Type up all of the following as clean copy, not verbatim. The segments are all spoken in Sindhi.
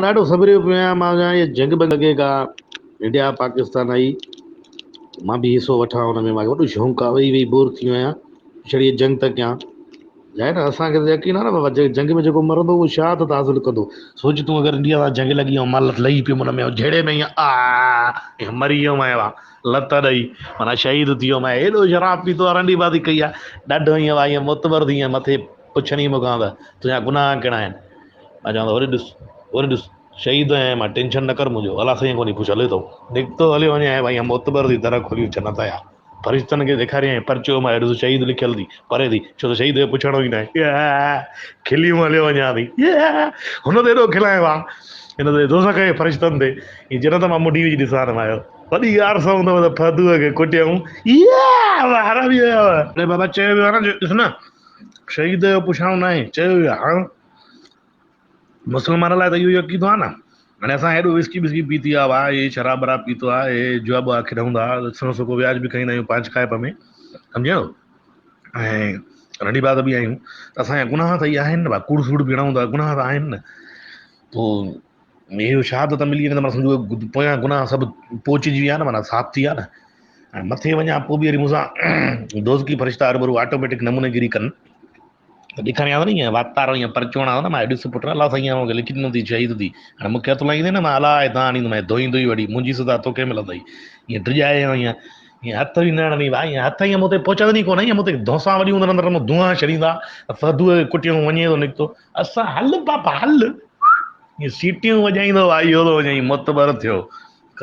ڏاڍو سنڀريو پيو آهيان مان چوان هي جنگ بنگ لڳي ڪا انڊيا پاڪستان آئي مان به حصو وٺان ان ۾ مانکي وڏو شوق آهي ويهي ويهي بور ٿي ويو آهيان ڇڙي جنگ ته ڪيان ظاهر آهي اسان کي ته يقين آهي نه بابا جنگ ۾ جيڪو مرندو اهو شهادت حاصل ڪندو سوچ تون اگر انڊيا سان جنگ لڳي ۽ مان لهي پيم ان ۾ جهيڙي ۾ ائين آ مري ويم آهيان لت ڏئي معنيٰ شهيد ٿي ويم آهيان ايڏو شراب پيتو آهي رنڊي بازي ڪئي آهي ڏاڍو ائين ائين معتبر ٿي ائين مٿي پڇڻي مون کان ته تنهنجا گناهه ڪهڙا آهن مان چوان ٿو هوري ڏس هوري ڏس شهيد آهيان مان ٽينشن نه ڪر منهنجو الله سائين کان وڃي پڇ هلي ٿو نڪتو هليو وڃي ڀائي معتبر ٿي در کولي جنت آيا فرشتن کي ڏيکاريائين پرچو مان ڏس شهيد لکيل ٿي پري ٿي ڇو ته شهيد جو پڇڻو ئي ناهي کليون هليو وڃان ٿي هن تي ايڏو کلايو آ هن تي دوزخ جي فرشتن تي هي جنت مان مڍي وجهي ڏسان آيو وڏي يار سان هوندو ته فدوء کي ڪٽيائون حرامي اڙي بابا چيو ويو آ نه ڏس نه شهيد جو پڇاڻو ناهي چيو ويو آ مسلمان لاء ته اهو ئي عقيدو آهي نه. هاڻي اسان هيڏو وسڪي بسڪي پيتي آ واهه هي شراب براب پيتو آ هي جوا بوا کيڏون ٿا سڻو سڪو وياج به کائيندا آهيون پانچ کائپ ۾ سمجهيو ۽ رنڊي باز به آهيون ته اسان جا گناهه ته اهي آهن نه ڀا ڪوڙ سوڙ به هڻون ٿا گناهه ته آهن نه پوء اهو شهادت ملي وڃي ته معنيٰ سمجهو پويان گناهه سڀ پوچجي ويا نه معنيٰ صاف ٿي ويا نه ۽ مٿي وڃان پوء به وري مون سان دوزخي فرشتا هروڀرو آٽوميٽڪ نموني گيري ڪن ته ڏيکاريان ٿو نه ائين واتارو ائين پرچو هڻان ٿو نه مان ڏس پٽ الله سائين مون کي لکي ڏنو اٿئي شهيد ٿي هاڻي مون کي هٿ لائيندين نه مان الاء هتان آڻيندومانء ڌوئي ڌوئي وڙي منهنجي سزا توکي ملندئي ائين ڊڄائي ائين ائين هٿ به نه هڻندي ڀاء ائين هٿ ائين مون تي پهچندن ئي ڪونه ائين مون تي ڌونسا وڏيون هوندن اندر مان دونهان ڇڏيندا فدوء کي ڪٽيون وڃي ٿو نڪتو اسان هل بابا هل ائين سيٽيون وڄائيندو آئي هو ٿو وڃي معتبر ٿيو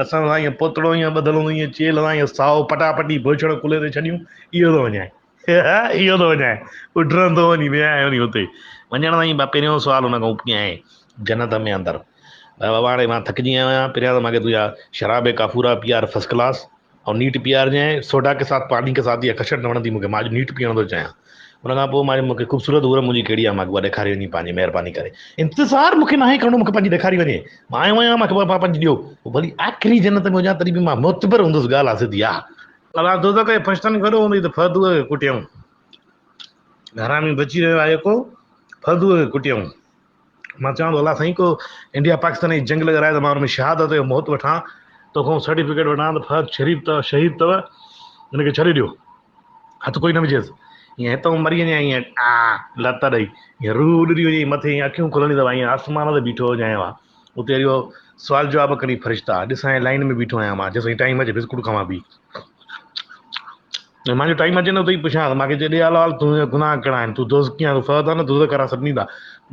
قسم سان ائين پوتڙو ائين ٻڌل هوندو ائين چيلهه سان ائين سائو پٽاپٽي بوڇڙ ڪلهي تي ڇڏيون اهو ٿو وڃائي اهو ٿو وڃائي اڏرندو وڃي ويهائي وڃي اتي وڃڻ تائين با پهريون سوال هن کان پڇيائين جنت ۾ اندر بابا هاڻي مان ٿڪجي آيو آهيان پهريان ته مانکي تون اها شراب ڪافورا پيار فرسٽ ڪلاس ۽ نيٽ پيارجانء سوڊا ڪي ساٿ پاني ڪي ساٿ اها ڪشٽ نه وڻندي مونکي مان اڄ نيٽ پيئڻ ٿو چاهيان ان کان پوء مان مونکي خوبصورت حور منهنجي ڪهڙي آهي مانکي اها ڏيکاري وڃي پنهنجي مهرباني ڪري انتظار مونکي ناهي ڪرڻو مونکي پنهنجي ڏيکاري وڃي مان آيو آهيان مانکي پنهنجي ڏيو ڀلي آخري جنت ۾ هجان تڏهن به مان معتبر هوندس ڳالهه آ سڌي آ الله دوزخ جي فرشتن کي وڏو هوندي ته فدوء کي ڪٽيائون. حرامي بچي رهيو آهي ڪو فدوء کي ڪٽيائون. مان چوان ٿو الله سائين ڪو انڊيا پاڪستان جي جنگ لڳرائي ته مان ان ۾ شهادت جو موت وٺان توکان سرٽيفڪيٽ وٺان ته فهد شريف ته شهيد اٿو هن کي ڇڏي ڏيو هٿ ڪوئي نه وجهيس ائين هتان مري وڃان ائين آ لت ڏئي ائين روح اڏري وڃي مٿي ائين اکيون کلندي ته ائين آسمان تي بيٺو هجان ها اتي وري اهو سوال جواب ڪري فرشتا ڏسان لائن ۾ بيٺو آهيان مان جيسين ٽائيم اچي بسڪوٽ کاوان پي ۽ مانجو ٽائيم اچي نه اتي ئي پڇان ته مانکي چئي ڏي حال حال تنهنجا گناهه ڪهڙا آهن تون دوزخي آهين تون فهد آهين نه دوزخ وارا سڏني ٿا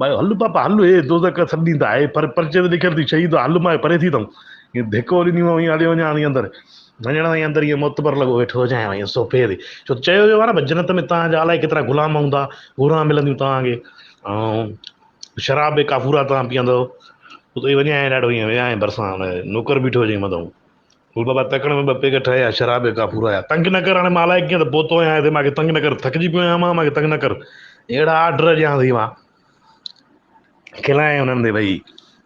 ڀائي هل پاپا هل هي دوزخ سڏني ٿا هي پر پرچي تي لکيل ٿي شهيد هل مان پري ٿي اٿم ائين ڌڪو ڏني مان ائين هليو وڃان ٿي اندر وڃڻ تائين اندر ائين معتبر لڳو ويٺو هجان ائين صوفي تي ڇو ته چيو ويو آهي نه جنت ۾ توهان جا الائي ڪيترا غلام هوندا حوران ملنديون توهان کي ۽ شراب به ڪافورا تان پيئندو اتي وڃي آئين ڏاڍو ائين ويا آئين ڀرسان نوڪر بيٺو هجي مٿئون هو بابا تڪڙ ۾ ٻه پيگ ٺاهيا شراب به ڪافورا آيا تنگ نه ڪر هاڻي مان الائي ڪيئن ته پهتو آهيان هتي مانکي تنگ نه ڪر ٿڪجي پيو آهيان مان مانکي تنگ نه ڪر اهڙا آرڊر ڏيان ٿي مان کلائين انهن تي ڀئي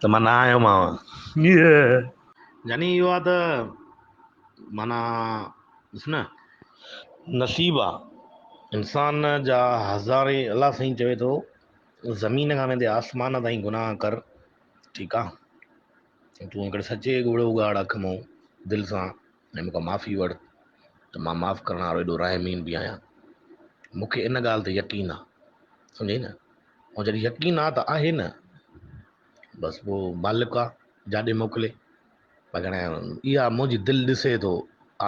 ته مان نه آيو مانو يعني اهو آ ته معنيٰ ڏس نه نصيب آ انسان جا هزارين الله سائين چوي ٿو زمين کان ويندي آسمان تائين گناهه ڪر ٺيڪ آ تون هڪڙي سچي ڳوڙهو ڳاڙ اک مون دل سان ۽ مون کان معافي وٺ ته مان معاف ڪرڻ وارو ايڏو راحمين به آهيان مون کي ان ڳالهه تي يقين آ سمجهئي نه ۽ جڏهن يقين آ ته آهي نه بس پوء مالڪ آ جاڏي موڪلي باقي هاڻي اها منهنجي دل ڏسي ٿو.